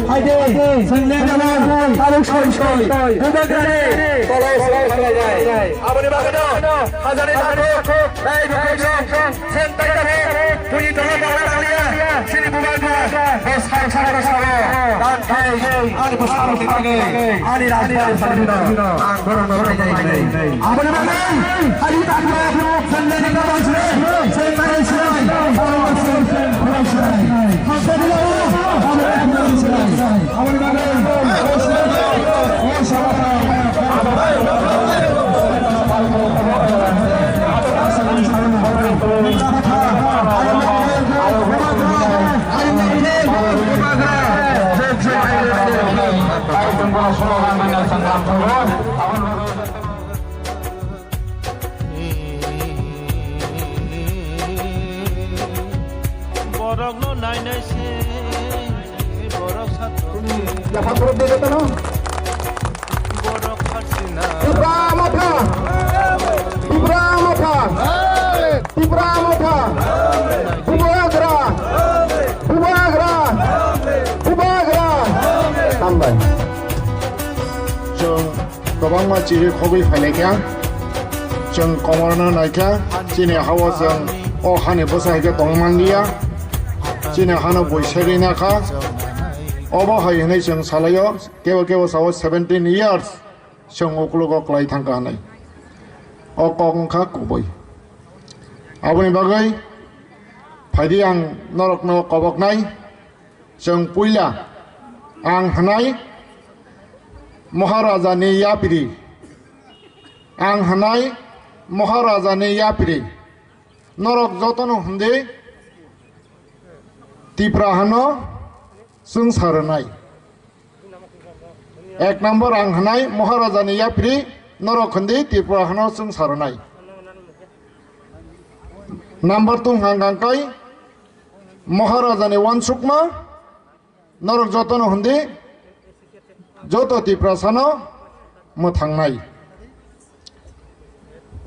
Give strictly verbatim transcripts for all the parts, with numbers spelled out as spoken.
Haide, swngnai jala, taruk soi soi, bubagrani tolai jai. Aboni bagwino, hajani takhuk, nai bukhuk song, sen tai takhuk, buni tolai jala tanglia, sini bubagra, bos hai sakra sabo, dan khai, ani bosaro tibagwi, ani rajbari sarino, ang borokno thanai jai. Aboni bagwi, hari tangma, swngnai jala, swngnai jala, swngnai jala, Borokno nainai se, borok satro. Yaphang borok dede tano. Borok kharsina. Tipra Motha. Tipra Motha. Tipra Motha. Bubagra. Bubagra. Bubagra. Hambai. Chwng kwbangma chiri khogwi phailaikha. Chwng komorno naikha, chini hao chwng o hani bwsa hai khe tongmanliya. Chini hano buisagwi nakha. Obo hai hwnwi chwng salaio, kebo kebo sao seventeen years chwng uklogo kwlai thangkha hwnwi. O kok wngkha kubui. Aboni bagwi phaidi ang norokno koboknai. Chwng puila ang hwnai Maharajani yapri, ang hwnai Maharajani yapri, norok jotono hwndi Tipra hano chwng sa rwnai. Ek number ang hwnai Maharajani yapri, norok hwndi Tipra hano chwng sa rwnai. Number two hwnkha hwnkha kai Maharajani uansukma, norok jotono hwndi, joto Tiprasano mwthangnai.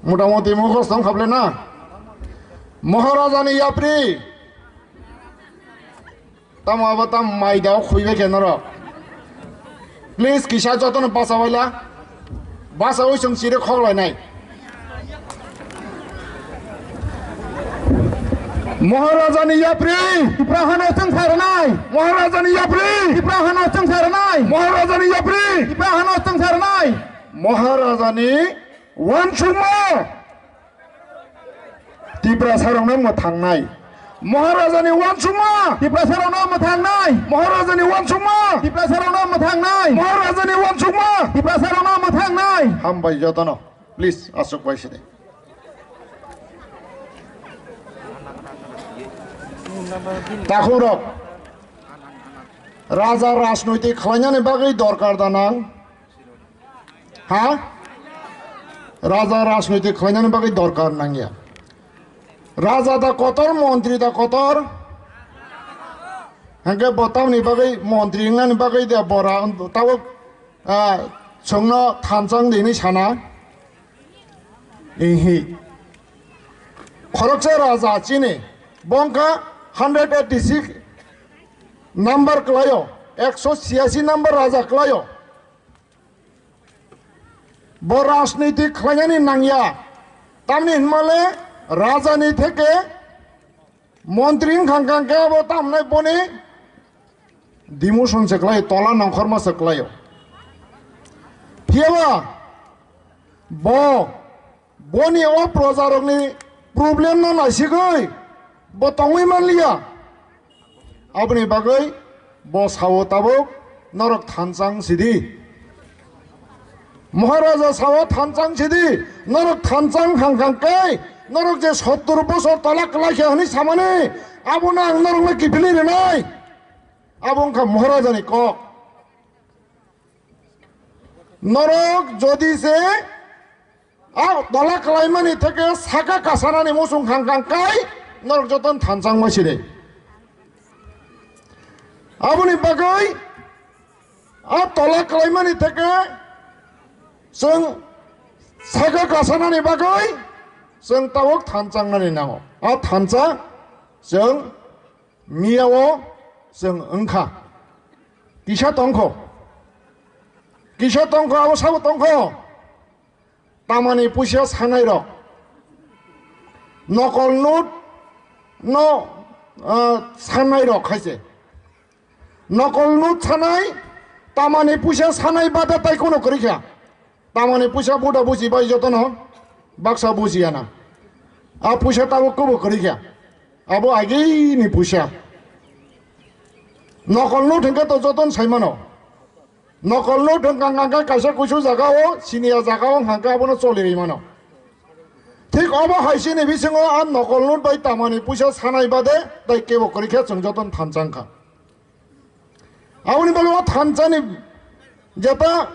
Motamoti mukhosto wngkha ble na? Maharajani yapri. Tamo abo tam maida o khuibai khe norok. Please kisa jotono bachabaila. Bachaui chwng chiri khoklainai. Maharajani yapri. Tipra hano chwng sa rwnai. Maharajani yapri. Tipra hano chwng sa rwnai. Maharajani yapri. Tipra hano chwng sa rwnai. Maharajani uansukma. Tiprasarokno mwthangnai. Maharajani uansukma. Tiprasarokno mwthangnai. Maharajani uansukma. Tiprasarokno mwthangnai. Maharajani uansukma. Tiprasarokno mwthangnai. Hambai jotono. Please, aswk bai sidi. Takhukrok. Raja rajnoitik khlainani bagwi dorkar da nang? Ha? Raja rajnoitik khlainani bagwi dorkar nangya. Raja da kotor, montri da kotor. Hwnkhe bo tamni bagwi montri wngnani bagwi de bora tabuk, ah, chwngno thansa wngdi hwnwi sana? Ihi. Khoroksa raja chini, bo wngkha hundred eighty six number kwlaio, ekso chiyasi number raja kwlaio. Bo rajniti khlainani nangya. Tamni hinmale rajani theke montri wngkha hwnkhe abo tamnai boni demotion se kwlai, tola nongkhorma se kwlaio. Phiyaba bo, boni o projarokni problem no naisigwi bo tongwi manliya. Aboni bagwi bo sao tabuk norok thansa wng sidi. Maharaja sao thansa wng sidi, norok thansa wng hang hang khe norok je sottor bosor tola kwlai kha hwnwi samani abono ang norokno kiphilwi rwnai. Abo wngkha Maharajani kok. Norok jodi se a tola kwlaimani theke saka kasanani muchung khang khang kai norok jotono thansa wngma side. Aboni bagwi a tola kwlaimani theke chwng saka kasanani bagwi chwng tabuk thansa wngnani nango. A thansa chwng Miyao chwng wngkha. Kisa tongkho. Kisa tongkho, abo sabo tongkho. Tamani puisa sanai rok. Nokol note no, ah, sanai rok hai se. Nokol note sanai, tamani puisa sanai bada tai kono kwrwi kha. Tamani puisa buda buji bai jotono baksa buji ana. A puisa tabo kobo kwrwi kha. Abo agini puisa. Nokol note hwnkhe to joton sai mano. Nokol note hwnkha hwnkha kaisa kuisu jaga o, siniya jaga o hwnkha abono choli ri mano. Thik obo hai sini bisingo a nokol note bai tamani puisa sanai bade tai kebo kwrwi khe chwng joton thansa wngkha. Aboni bagwi o thansani jeta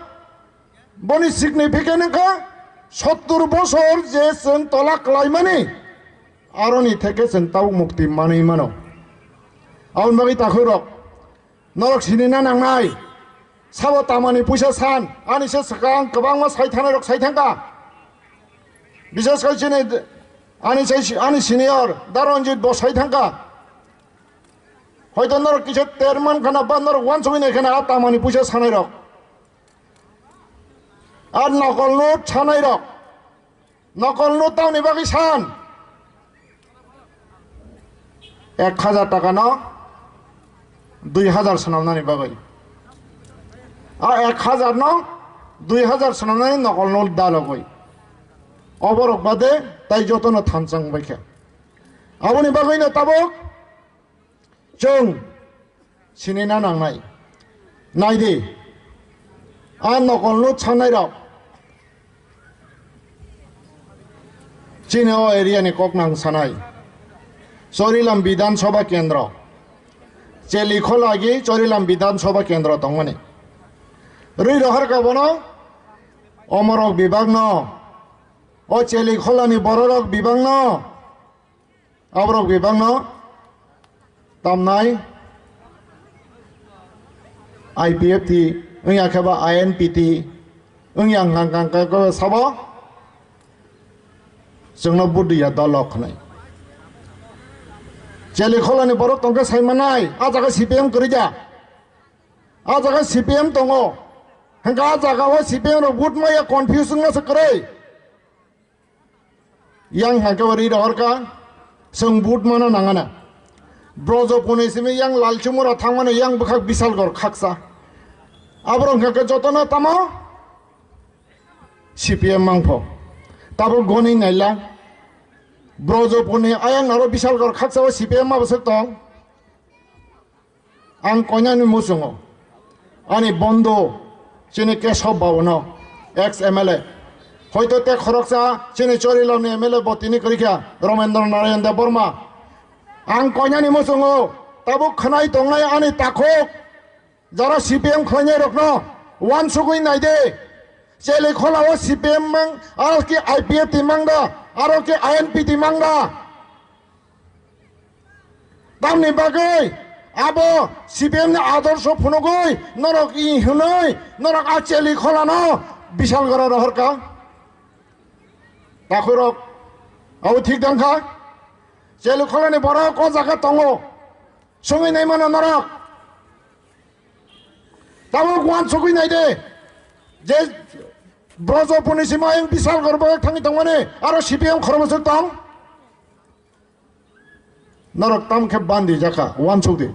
boni significant wngkha sottur bosor je chwng tola klaimani aroni theke chwng tabuk mukti manwi mano. Aboni bagwi takhuk rok norok sinina nangnai sabo tamani puisa san ani se swkang kwbangma sai thanai rok sai thangkha. Bises khai chini ani sai ani senior Daronjit bo sai thangkha. Hoito norok kisa ter man khana ba norok wansugwi nai khana a tamani puisa sanai rok. Ar nokol note sanai rok. Nokol note tamni bagwi san. Ek hajar taka no dui hajar swnamnani bagwi. A ek hajar no dui hajar swnamnani nokol note dalogwi. Oborok bade tai jotono thansang baikha. Aboni bagwino tabuk Chwng sinina nangnai. Nai di, a nokol note sanai rok chini o area ni kok nang sanai. Chorilam Bidhan Sabha Kendro. Chelikhola agi Chorilam Bidhan Sabha Kendro tongmani. Rwi rohor ka bono omorok bibak no, o Chelikhola ni bororok bibak no, Aborok bebakno tamnai I P F T wng ya khe ba I N P T wng ya hwnkha hwnkha khe sabo chwngno buddi ya dol rok hwnwi. Chelikholani borok tongkhe sai manai, a jaga C P M kwrwi da, a jaga C P M tongo, hwnkha a jaga o C P M rok vote maya confuse wngna se kwrwi. Yang hwnkha khe ri rohor kha, chwng vote mana nangana. Brojoponi simi yang Lalchumura thangmani yang bwkhak Bishalgarh khaksa. Aborok hwnkha khe jotono tamo C P M mangpho. Tabuk goni naila. Brojoponi ayang naro Bishalgarh khaksa o C P M ma bwswk tong. Ang koinani muchungo ani bondo chini Keshob Babuno, ex M L A, hoito te khoroksa chini Chorilamni M L A bo tini kwrwikha Ramendra Narayan Debbarma. Ang koinani muchungo tabuk khwnai tongnai ani takhuk jara C P M khlainai rokno wansugwi naidi. Chelikhola o C P M mang, aro khe I P F T mang da, aro khe I N P T mang da. Tamni bagwi abo C P M ni adorsho phunugwi norok i hwnwi norok a Chelikholano Bishalgarh rohorkha. Takhurok abo thik dangkha. Chelikholani borok o jaga tongo. Songwi naimano norok. Tabuk wansugwi naide je Brojoponi simi ayang Bishalgarh bagwi thangwi tongmani aro C P M khoroksa tong. Norok tamo khe bandi jakha, wansuk di.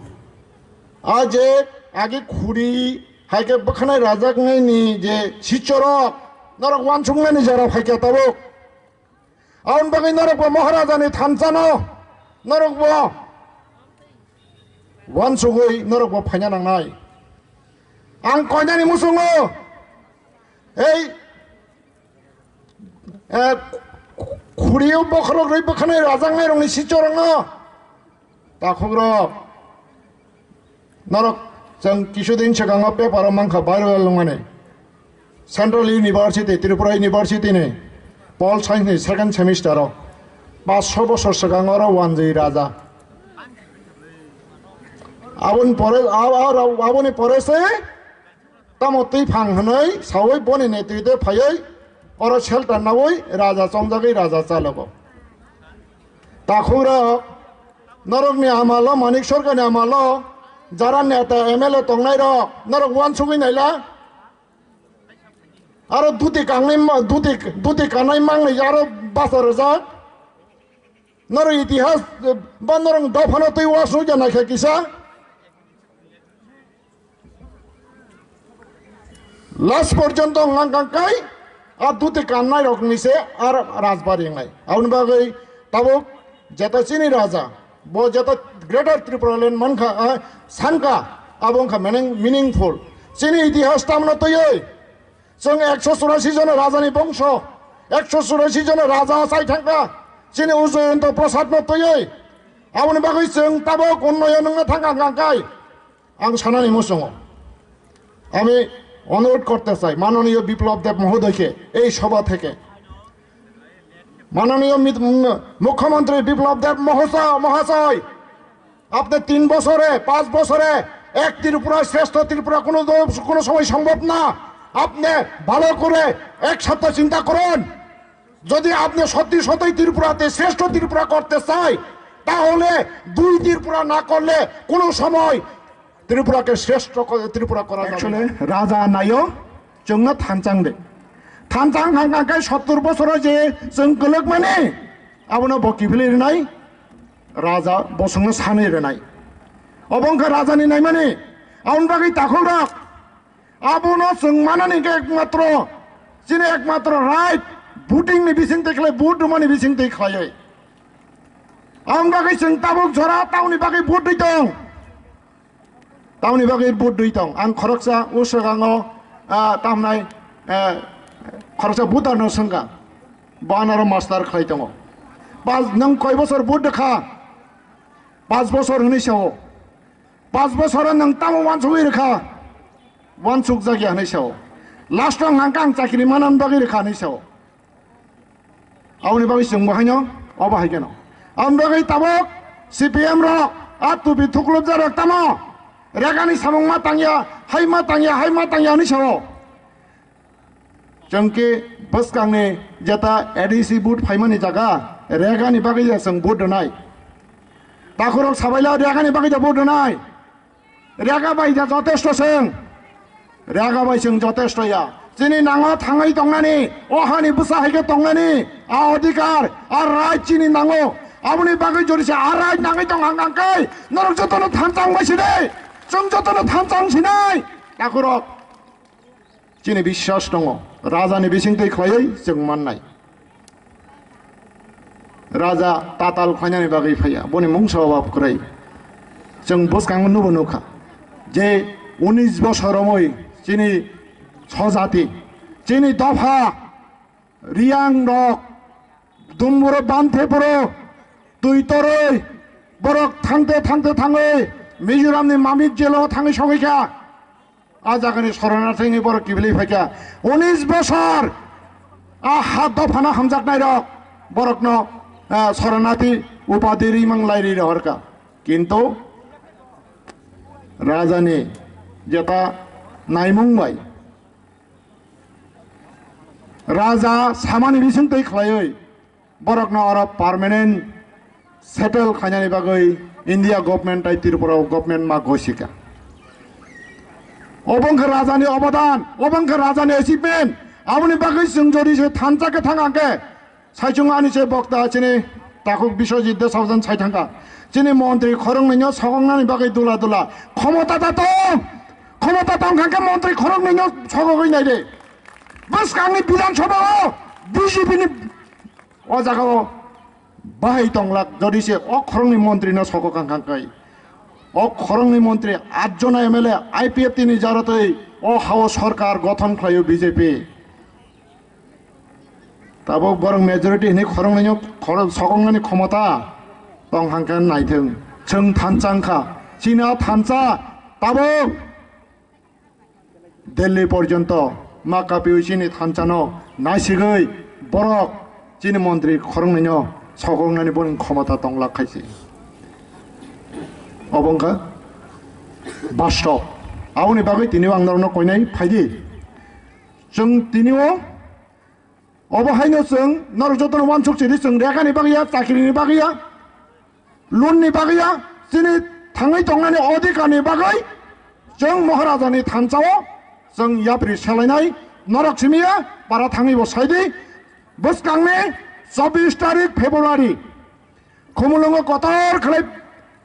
A je agi khuri hai khe bwkhanai rajaknaini je sichorok, norok wansuknani jora phaikha tabuk. Aboni bagwi norok bo Maharajani thansa no, norok bo wansugwi norok bo phaina nangnai. Ang koinani muchungo, ei, eh, khuriyo bokhorok rwi bwkhanai rajaknai rokni sichorokno, takhukrok, norok chwng kisudin swkango paper o mankha viral wngmani. Central University, Tripura University ni Pol Science ni second semester o paanch sho bosor swkango oro wanjwi raja. Aboni pore, ab-, ab-, aboni pore se tamo twi phang hwnwi sawi boni netritwe phaiwi oro shelter nawi raja chongjagwi raja chalogo. Takhukrok Norokni amalo, Manik Sarkarni amalo, jara neta M L A tongnairok, norok uansugwi naila? Aro duti kangnai ma-, duti, duti kanai mangnai aro basa rwjak? Norok itihas, eh, ba norok dophano twi uansugwi naikha kisa? Last porjonto wng kha kai a duti kannai rokni se ar rajbari wngnai. Aboni bagwi tabuk jeta chini raja, bo jeta Greater Tripura Land mankha, ah, sankha, abo wngkha meaning-, meaningful. Chini itihas tamno twiwi chwng ekso churasi jona rajani bongso, ekso churasi jona raja achai thangkha chini Ujoyonto Prasadno twiwi. Aboni bagwi chwng tabuk unnoyon wngna thangkha hwnkha kai. Ang sanani muchungo, আমি অনুরোধ করতে চাই মাননীয় বিপ্লব দেব মহোদয়কে এই সভা থেকে, মাননীয় মিত-, উম, মুখ্যমন্ত্রী বিপ্লব দেব মহোদয়, মহাশয়, আপনি তিন বছরে, পাঁচ বছরে এক ত্রিপুরা, শ্রেষ্ঠ ত্রিপুরা কোনো দ-, কোনো সময় সম্ভব না। আপনি ভালো করে এক সপ্তাহ চিন্তা করুন। যদি আপনি সত্যি সত্যই ত্রিপুরাতে শ্রেষ্ঠ ত্রিপুরা করতে চাই, তাহলে দুই ত্রিপুরা না করলে কোনো সময় ত্রিপুরাকে শ্রেষ্ঠ ক-, ত্রিপুরা করা যাবে না। Actually, raja naio chwngno thanchang de. Thanchang hang hang khe sottor bosoro je chwng kwlwkmani, abono bo kiphilwi rwnai, raja bo chwngno sanwi rwnai. Obo wngkha rajani naimani. Aboni bagwi takhukrok, abono chwng manani hwnkhe ekmatro, chini ekmatro right, voting ni bising twi khlai, vote rwmani bising twi khlaiwi. Aboni bagwi chwng tabuk jora tamoni bagwi vote rwi tong. Tamoni bagwi vote rwi tong. Ang khoroksa uswkango, ah, tamnai, eh, khoroksa voter no swngkha. Bo anaro master khlai tongo. Pas, nwng koi bosor vote rwkha? Pas bosor hwnwi sao. Pas bosoro nwng tamo uansugwi rwkha? Uansukjakya hwnwi sao. Last o hwnkha ang chakri manani bagwi rwkha hwnwi sao. Aboni bagwi chwng bo haino, obo hai kheno. Aboni bagwi tabuk C P M rok, a tupi thuklubjak rok tamo? Regani samung ma tangya, hai ma tangya, hai ma tangya hwnwi sao. Chwng khe bwskangni jeta A D C vote phaimani jaga, regani bagwi ya chwng vote rwnai. Takhukrok sabaila regani bagwi ya vote rwnai. Rega bai ya jotesto chwng. Rega bai chwng jotesto ya. Chini nango thangwi tongnani, o hani bwsa hai khe tongnani, a odhikar, a right chini nango. Aboni bagwi jodi se a right nangwi tong hang hang khe, norok jotono thanchang bai sinai. Chwng jotono thanchang sinai. Takhukrok. Chini biswas tongo, rajani bisingtwi khlaiwi chwng mannai. Raja tatal khlainani bagwi phaiya, boni mungsa obab kwrwi. Chwng bwskango nubo nukha je unis bosor romwi chini sojati, chini dopha, Riang rok, Dumburo, Banthepuro, twi torwi, borok thangte thangte thangwi Mizoramni Mamit jelo thangwi sogwi kha. A jagani soronarthi wngwi borok kiphilwi phaikha. Unis bosor a ha dophano hamjaknairok borokno, ah, soronarthi upadhi rimang lai ri rohorkha. Kintu rajani jeta naimung bai, raja samani bisingtwi khlaiwi borokno oro permanent settle khainani bagwi India government tai Tripura government ma gosika. Obo wngkha rajani obodan, obo wngkha rajani achievement. Aboni bagwi chwng jodi se thansa khe thang angkhe, saichung ani se bokta chini takhuk Biswajit Deshaujan sai thangkha. Chini montri khoroknwino sokoknani bagwi dula dula khomota ta tong. Khomota tong kha khe montri khoroknwino sokogwi nai de. Bwskangni Bidhan Sabha o B J P ni o jaga o bahai tonglak, jodi se o khoroknwi montri no sokok ang kha kai. O khoroknwi montri atjona M L A I P F T ni jaratwi o hao sorkar gothon khlaio B J P. Tabuk borok majority hinwi khoroknwino khorok sokoknani khomota tong hangkhe naithwng. Chwng thansa wngkha, chini thansa tabuk Delhi porjonto ma kapiwi chini thansano naisigwi borok chini montri khoroknwino sokoknani boni khomota tonglak khaisi. Obo wngkha bastob. Aboni bagwi tini ang norokno koinai phaidi. Chwng tini o Obo haino chwng norok jotono uansuk sidi, chwng rega ni bagwi ya, chakri ni bagwi ya. Lun ni bagwi ya, chini thangwi tongnani odhikar ni bagwi chwng Maharajani thansa o chwng yapri selainai norok simi ya, bara thangwi bo saidi. Bwskangni chobbish tarik February Khumulwngo kotor khlai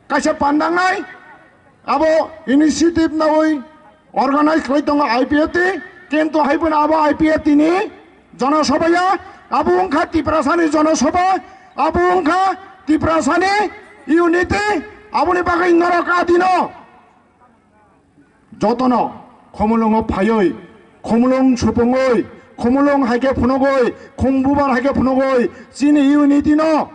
kaisa pandangnai, abo initiative nawi organize khlai tongo I P F T, kintu hai phano abo I P F T ni jonosabha ya, abo wngkha Tiprasani jonosabha, abo wngkha Tiprasani unity, aboni bagwi norok adino jotono Khumulwngo phaiwi, Khumulwng supungwi, Khumulwng hai khe phunugwi, Khumbubar hai khe phunugwi, chini unity no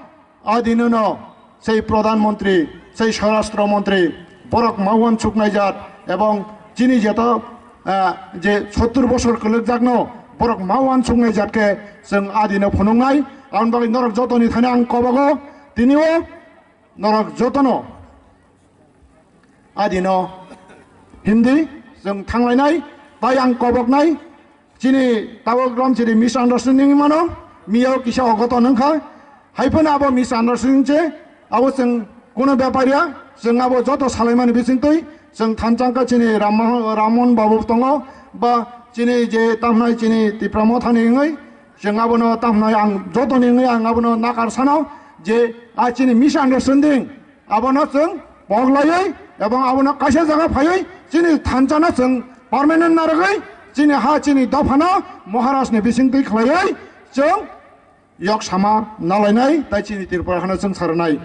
adino no sei Pradhan Mantri, sei Swarashtra Mantri, borok ma uansuknai jat, ebong chini jeto, ah, je sottur bosor kwlwkjakno borok ma uansuknai jat khe chwng adino phunuknai. Aboni bagwi norok jotoni thani ang kobogo, tini o norok jotono adino himdi chwng thanglainai, tai ang koboknai, chini tabok rom chini misunderstanding mano, miyao kisa ogoton wngkha, hai phano abo misunderstanding se, abo chwng kuno bepar ya, chwng abo joto salaimani bisingtwi chwng thansa wngkha chini Ram-, Rammohan Babu tongo, ba chini je tamnai chini Tipra Mothani wngwi, chwng abono tamnai ang jotoni wngwi ang abono nakar sano je a chini misunderstanding abono chwng poglaiwi ebong abono kaisa jaga phaiwi chini thansano chwng permanent narwgwi chini ha chini dophano Maharajni bisingtwi khlaiwi chwng yok sama nalainai tai chini Tripura hano chwng sarnai.